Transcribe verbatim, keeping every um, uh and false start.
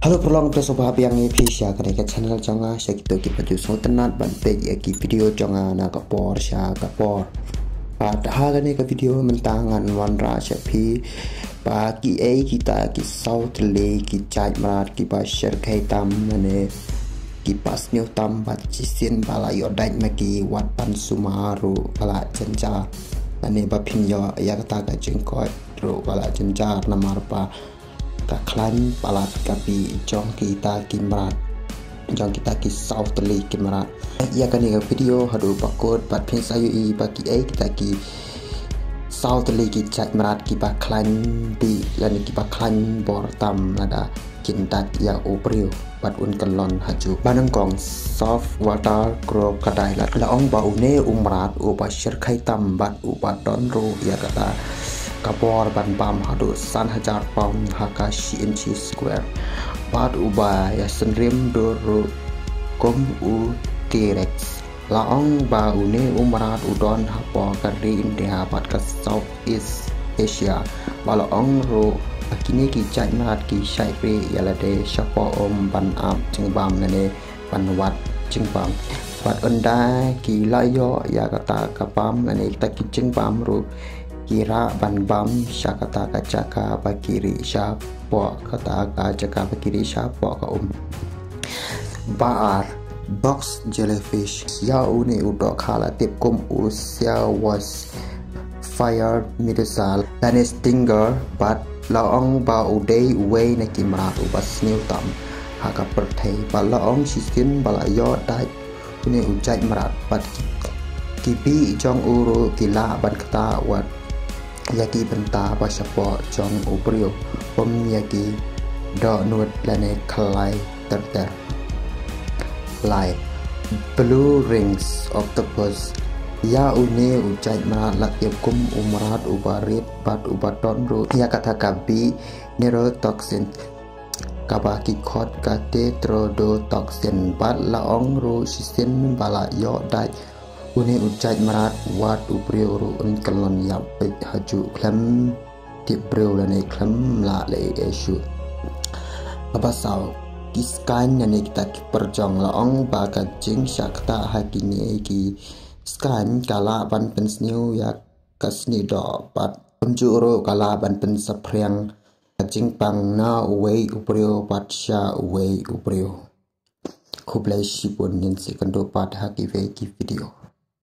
Hello paralok, to sngewbha biang ïa phi sha kane ka channel jong nga, sha kito kiba ju sngewtynnat ban peit ïa ki video jong nga na ka por sha ka por. Bad ha kane ka video mynta ngan wanrah sha phi ba kiei kita ki saw tylli ki jait mrad kiba shyrkhei tam, lane kiba sniew tam bad shisien ba la ïoh dait ma ki, wat ban sumar ruh ka la jynjar, lane ba phin ïoh ïa kata ka jingkoit ruh ka la jynjar namar ba ka khlaiñ palat ka bieit jong kita ki mrad, jong kita ki saw tylli ki mrad. Ïa kane ka video haduh ba kut bad phin sa ïohi ba kiei kita ki saw tylli ki jait mrad kiba khlaiñ bieit, lane kiba khlaiñ bor tam lada kin dait ïa u briew bad un kyllon ha juh. Ba nyngkong, soft water crocodile. La ong ba une u mrad uba shyrkhei tam bad uba don ruh ïa kata ka bor ban bam haduh san hajar pound ha ka shi inchi square. Bad uba ïasynrim dur ruh kum u T-Rex. La ong ba une u mrad u don hapoh ka ri India bad ka Southeast Asia. Ba la ong ruh ba kine ki jait mrad ki shait rieh ïa lade shapoh um ban ap jingbam lane ban wad jingbam. Bad ynda ki la ïoh ïa kata ka bam lane kita ki jingbam ruh, ki rah ban bam sha kata ka jaka ba ki rieh shapoh, kata ka jaka ba ki rieh shapoh ka um. Ba ar, box jellyfish. Ïa une u dohkha la tip kum u Siavuous fire medusa lane stinger, bad la ong ba u dei uwei na ki mrad uba sniew tam ha ka pyrthei. Bad la ong shisien ba la ïoh dait une u jait mrad bad ki, ki bieit jong u ruh ki lah ban ktah wat ïa ki bynta ba shapoh jong u briew, kum ïa ki dohnud lane khlai ter ter. Lai, blue rings octopus. Ïa une u jait mrad la tip kum u mrad uba rit bad uba don ruh ïa kata ka bieit neurotoxin kaba ki khot ka tetrodotoxin. Bad la ong ruh shisien ba la ïoh dait une u jait mrad, wat u briew ruh un kyllon ïap beit ha juh khlem tip briew lane khlem lah leh ei ei shuh. Kaba saw, ki skaiñ lane kita ki pyrjong. La ong ba ka jingshah ktah ha kine ki skaiñ ka lah ban pynsniew ïa ka snieh doh bad kumjuh ruh ka lah ban pynsaphriang ka jingpang na uwei u briew bad sha uwei u briew. Khublei shibun, ngin sa ïakynduh pat ha kiwei ki video.